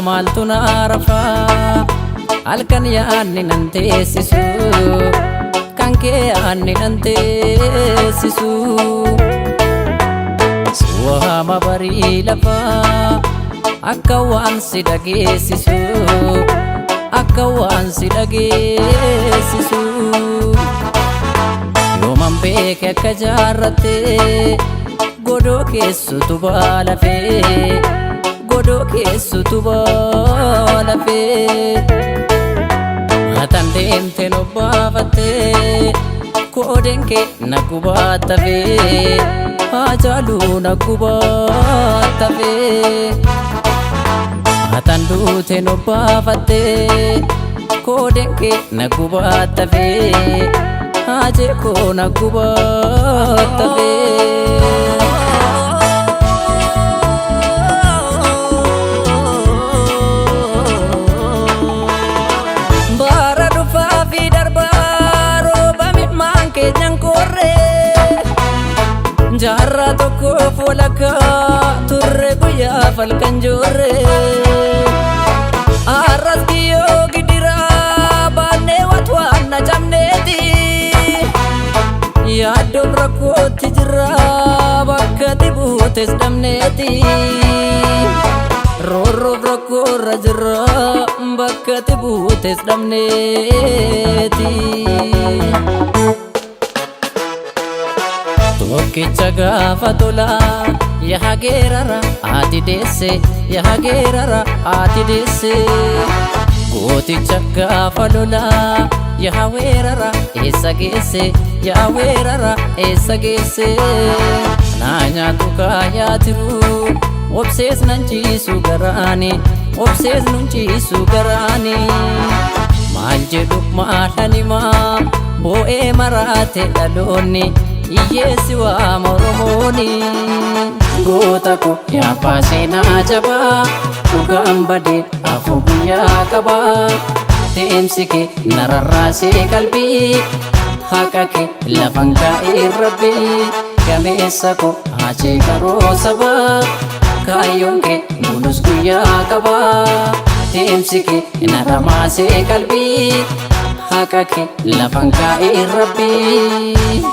Maaltu na rafaa halkan yaadni nan teessisu, kan kee yaadni nan teessisu. Waama barii lafaa akka waan si dhageessisu, akka waan si dhageessisu. Yooman beeke akka jaarrattee godoo keessutu baalafee, godoo keessutu baalafee. Hatan deemte nobbaafattee koodeen kee na gubaattafee, haajaaluu na gubaattafee. Hatan duute nobbaafattee koodeen kee na gubaattafee, haajee koo na gubaattafee. Bara dhufaa fi darbaa rooba midhaan keenyan korree, jaarraa tokkoof walakkaa turre guyyaa falkan joorree. Arras kiyyoo gidiraa baannee watwaan na cabneeti. Yaaddoof rakkootti jirra bakka buutes dhabneeti. Roorroof rakkoorra jirra bakka buutes dhabneeti. Tokkicha gaafa tolaa yaa geerara haati deesse, yaa geerara haati deesse. Gooticha gaafa lolaa yaa weerara eessa geesse, yaa weerara eessa geesse. Naa nyaatu kaayaa tiru obsees nan ciisu garaani, obsees nun ciisu garaani. Maal jedhu maalan himaa boo'ee maraate dhaloonni, hiyyeessi waama Oromooni. Goota ko yaabbaa seenaa jabaa, dhugaan badee afur guyyaa qabaa. Deemsi kee nararraasee qalbii, haqa kee lafan kaa'ee rabbii. Gameessa ko haacee qaroo sabaa, kaayyoon kee bulus guyyaa qabaa. Deemsi kee naramaasee qalbii, haqa kee lafan kaa'ee rabbii.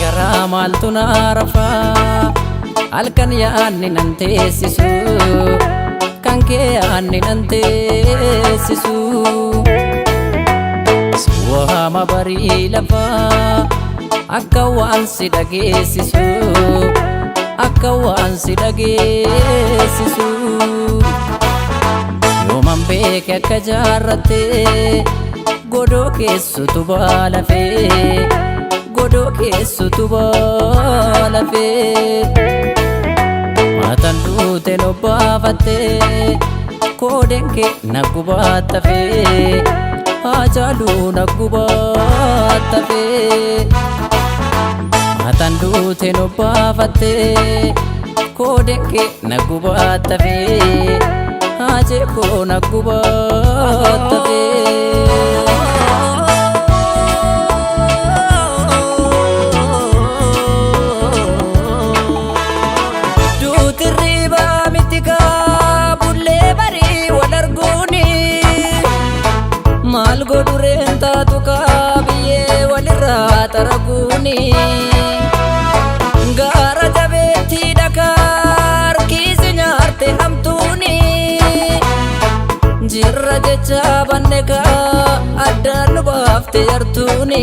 Garaa maaltu na rafaa halkan yaadni nan teessisu, kan kee yaadni nan teessisu. Waama barii lafaa akka waan si dhageessisu, akka waan si dhageessisu. Yooman beeke akka jaarrattee godoo keessutu baalafee, godoo keessutu baalafee. Maatan duute nobbaafattee koodeen kee na gubaattafee, haajaaluu na gubaattafee. Maatan duute nobbaafattee koodeen kee na gubaattafee, haajee koo na gubaattafee. Duuti riibaa miti kaa bullee barii wal arguuni. Maal godhureen taatu kaa biyyee walirraa xaraguuni. Gaara jabeettii dhakaa harkiisi nyaarte hamtuuni. Jirra jecha banne kaa addaan nu baafte yartuuni.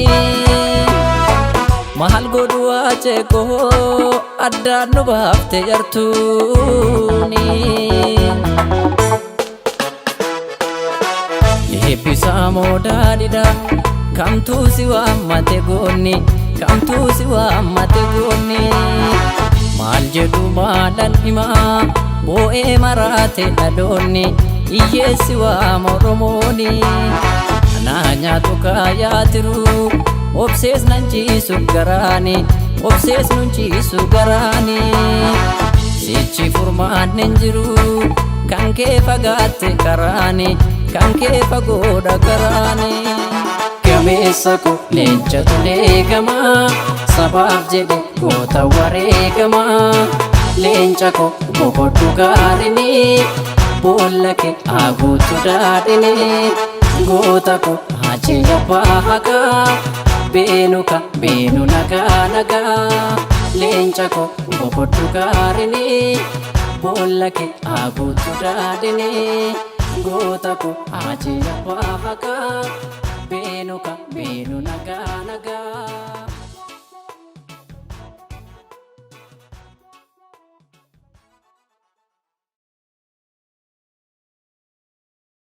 Maal godhu waacee koo addaan nu baafte yartuuni. Eebbisaa moodaadhidha kamtuu si waammate goonni, kamtuu si waammate goonni. Maal jedhu maalan himaa boo'ee maraate dhaloonni, hiyyeessi waama Oromooni. Naa nyaatu kaayaa tiru obsees nan ciisu garaani, obsees nun ciisu garaani. Sichi furmaan hin jiru kan kee fagaatte karaani, Kan kee fagoodha karaani. Gameessa ko leencatu leegama, sabaaf jedhe goota wareegama. Leenca ko boqodhu gaarini, boolla kee haguutu daadhini. Goota ko hajii abbaa haqaa, beenuka beenu nagaa nagaa. Leenca ko boqodhu gaarini, boolla kee haguutu daadhini. Goota ko hajii abbaa haqaa, beenuka beenu nagaa nagaa.